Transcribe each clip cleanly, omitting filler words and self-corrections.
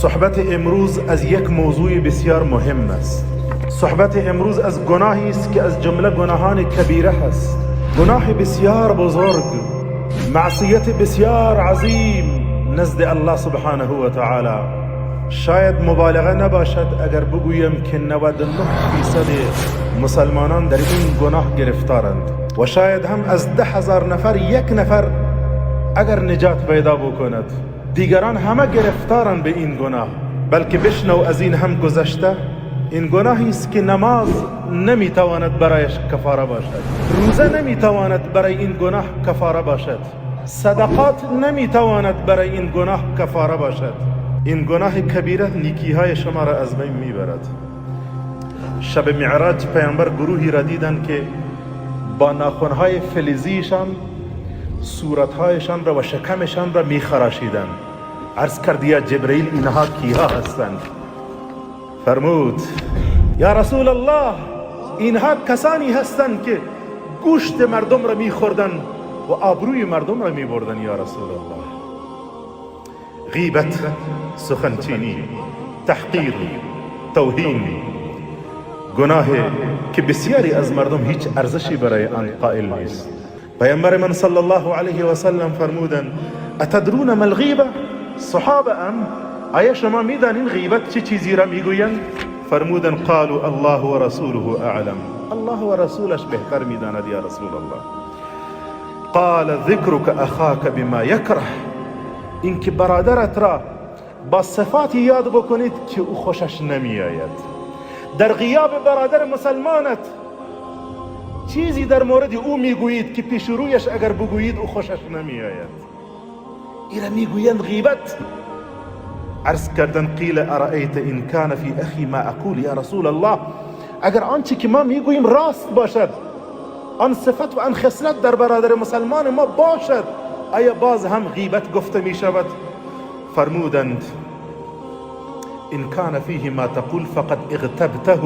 صحبت امروز از یک موضوع بسیار مهم است. صحبت امروز از گناهی است که از جمله گناهان کبیره است. گناه بسیار بزرگ، معصیت بسیار عظیم نزد الله سبحانه و تعالی. شاید مبالغه نباشد اگر بگویم که 99% مسلمانان در این گناه گرفتارند و شاید هم از 10,000 نفر یک نفر اگر نجات پیدا بکند، دیگران همه گرفتارند به این گناه. بلکه بشنو، از این هم گذشته، این گناهی است که نماز نمیتواند برایش کفاره باشد، روزه نمیتواند برای این گناه کفاره باشد، صدقات نمیتواند برای این گناه کفاره باشد. این گناه کبیره نیکی های شما را از بین میبرد. شب معراج پیامبر گروهی را دیدند که با ناخنهای فلزیشان صورتهایشان را و شکمشان را میخراشیدند. عرض کرد: یا جبرئیل، اینها کیها هستند؟ فرمود: یا رسول الله، اینها کسانی هستند که گوشت مردم را میخوردن و آبروی مردم را میبردن. یا رسول الله، غیبت، سخنچینی، تحقیر، توهین، گناه که بسیاری از مردم هیچ ارزشی برای آن قائل نیست. پیامبر من صلی الله علیه و سلم فرمودند: اتدرون ما الغیبه؟ صحابه ام، آیا شما میدانین غیبت چه چیزی را میگویند؟ فرمودن: قالوا الله و رسوله اعلم. الله و رسولش بهتر میداند یا رسول الله. قال: ذکرک اخاک بما یکره. اینکه برادرت را با صفاتی یاد بکنید که او خوشش نمیآید. در غیاب برادر مسلمانت چیزی در مورد او میگویید که پیش رویش اگر بگویید او خوشش نمیآید، ایره میگویند غیبت. عرض کردن: قیل ارأیت ان کان فی اخی ما اقول یا رسول الله؟ اگر آنچه که ما میگوییم راست باشد، آن صفت و آن خصلت در برادر مسلمان ما باشد، آیا باز هم غیبت گفته می شود؟ فرمودند: ان کان فیه ما تقول فقد اغتبته.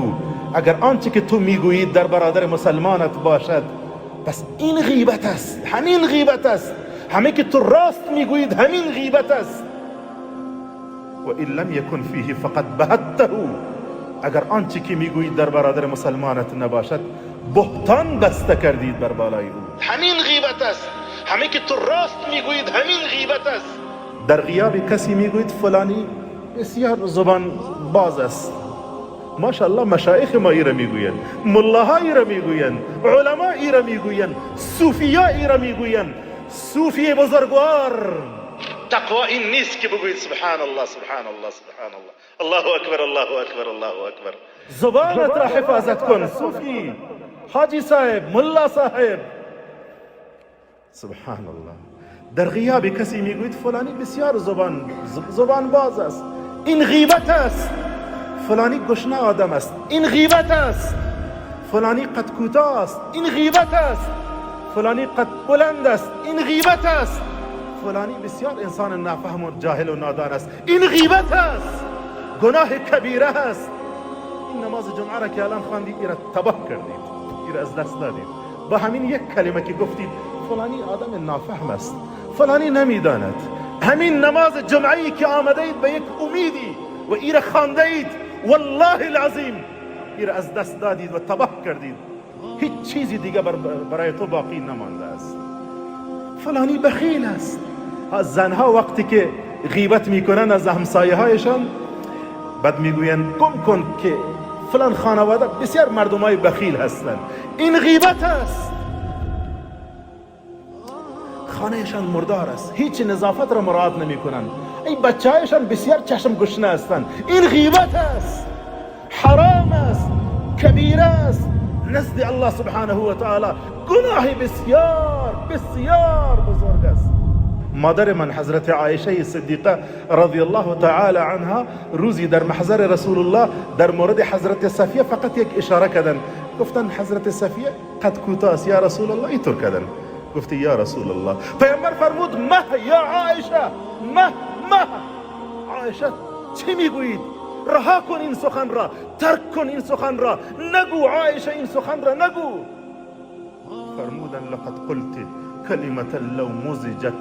اگر آنچه که تو میگویید در برادر مسلمانت باشد، پس این غیبت است. همین غیبت است. همه که تو راست میگویید، همین غیبت است. و ان لم یکن فیه فقد بهته. اگر آنچه که میگویید در برادر مسلمانت نباشد، بهتان بسته کردید بر بالای او. همین غیبت است. همه که تو راست میگویید، همین غیبت است. در غیاب کسی میگویید فلانی بسیار زبان باز است، ماشاءالله. مشایخ ما ایره میگویند، ملاها ایره میگویند، علما ایره میگویند، صوفیا ایره میگویند. صوفی بزرگوار، تقوا این نیست که بگویید سبحان الله، سبحان الله، سبحان الله، الله اکبر، الله اکبر، الله اکبر. زبانت را حفاظت کن صوفی، حاجی صاحب، ملا صاحب. سبحان الله، در غیاب کسی میگویید فلانی بسیار زبان باز است، این غیبت است. فلانی گشنه آدم است، این غیبت است. فلانی قد کوتاه است، این غیبت است. فلانی قد بلند است، این غیبت است. فلانی بسیار انسان نافهم و جاهل و نادان است، این غیبت است. گناه کبیره است. این نماز جمعه را که الان خواندید، ایره تباه کردید، ایره از دست دادید با همین یک کلمه که گفتید فلانی آدم نافهم است، فلانی نمیداند. همین نماز جمعه ای که آمده اید به یک امیدی و ایره خوانده اید، والله العظیم ایره از دست دادید و تباه کردید. هیچ چیزی دیگه برای تو باقی نمانده است. فلانی بخیل است. زنها وقتی که غیبت میکنن از همسایه هایشان، بعد میگوین گم کن که فلان خانواده بسیار مردم های بخیل هستند، این غیبت است. خانهشان مردار است، هیچ نظافت را مراعات نمی کنند، این بچه هایشان بسیار چشم گشنه هستند، این غیبت است. حرام است، کبیره است نزد الله سبحانه و تعالی. گناه بسیار بسیار بزرگ است. مادر من حضرت عایشه صدیقه رضی الله تعالی عنها روزی در محضر رسول الله در مورد حضرت صفیه فقط یک اشاره کردن. گفتن حضرت صفیه قد کوتاه است یا رسول الله. اینطور کردن، گفتی یا رسول الله. پیامبر فرمود: مه یا عایشه، مه، مه. عایشه، چی میگویید؟ رها کن این سخن را، ترک کن این سخن را، نگو عایشه، این سخن را نگو. فرمودن: لقد قلت کلمة لو مزجت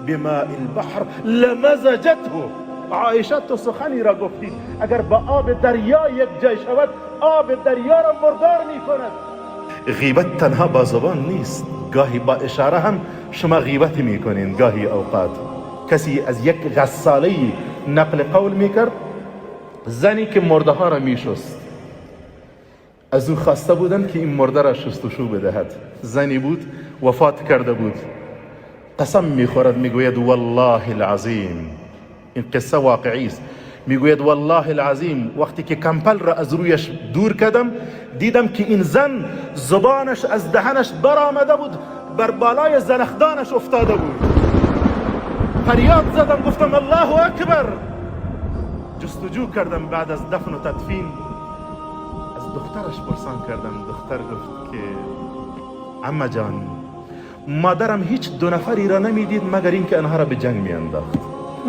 بماء البحر لمزجته. عایشه تو سخنی را گفتی اگر با آب دریا یک جای شود آب دریا را مردار میکند. غیبت تنها با زبان نیست، گاهی با اشاره هم شما غیبت میکنین. گاهی اوقات کسی از یک غساله نقل قول میکرد، زنی که مرده ها را میشست، از او خواسته بودند که این مرده را شستشو بدهد. زنی بود وفات کرده بود، قسم میخورد میگوید والله العظیم، این قصه واقعی است، میگوید والله العظیم وقتی که کمپل را از رویش دور کردم دیدم که این زن زبانش از دهنش برآمده بود، بر بالای زنخدانش افتاده بود. فریاد زدم گفتم الله اکبر. جستجو کردم بعد از دفن و تدفین، از دخترش پرسان کردم. دختر گفت که عمه جان، مادرم هیچ دو نفری را نمیدید مگر اینکه آنها را به جنگ میانداخت.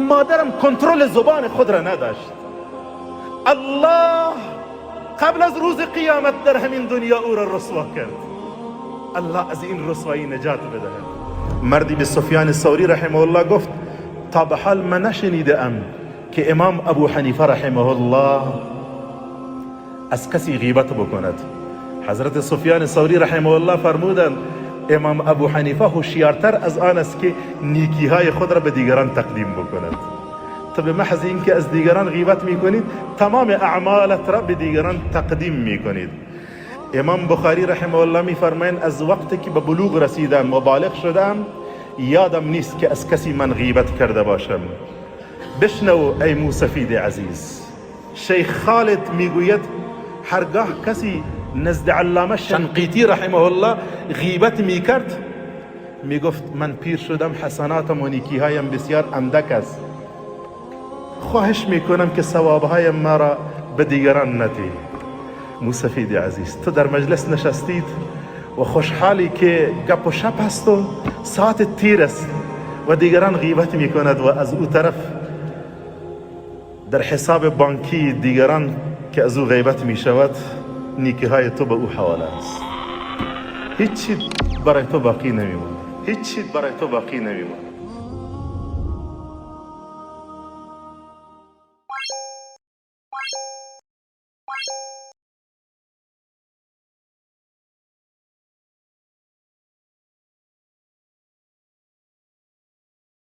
مادرم کنترل زبان خود را نداشت. الله قبل از روز قیامت در همین دنیا او را رسوا کرد. الله از این رسوایی نجات بدهد. مردی به سفیان ثوری رحمه الله گفت تا به حال من نشنیده ام که امام ابو حنیفه رحمه الله از کسی غیبت بکند. حضرت سفیان ثوری رحمه الله فرمودند امام ابو حنیفه هوشیارتر از آن است که نیکی های خود را به دیگران تقدیم بکند. تو به محض اینکه از دیگران غیبت میکنید تمام اعمالت را به دیگران تقدیم میکنید. امام بخاری رحمه الله میفرمایند از وقتی که به بلوغ رسیدم و بالغ شدم یادم نیست که از کسی من غیبت کرده باشم. بشنو ای موسفید عزیز، شیخ خالد میگوید هرگاه کسی نزد علامه شنقیطی رحمه الله غیبت میکرد میگفت من پیر شدم، حسناتم و نیکیهایم بسیار اندک است، خواهش میکنم که ثوابهایم مرا به دیگران ندی. موسفید عزیز، تو در مجلس نشستید و خوشحالی که گپ و شپ هست و ساعت تیر است و دیگران غیبت میکند و از او طرف در حساب بانکی دیگران که از او غیبت میشود نیکی های تو به او حواله است. هیچ چیز برای تو باقی نمیماند، هیچ چیز برای تو باقی نمیماند.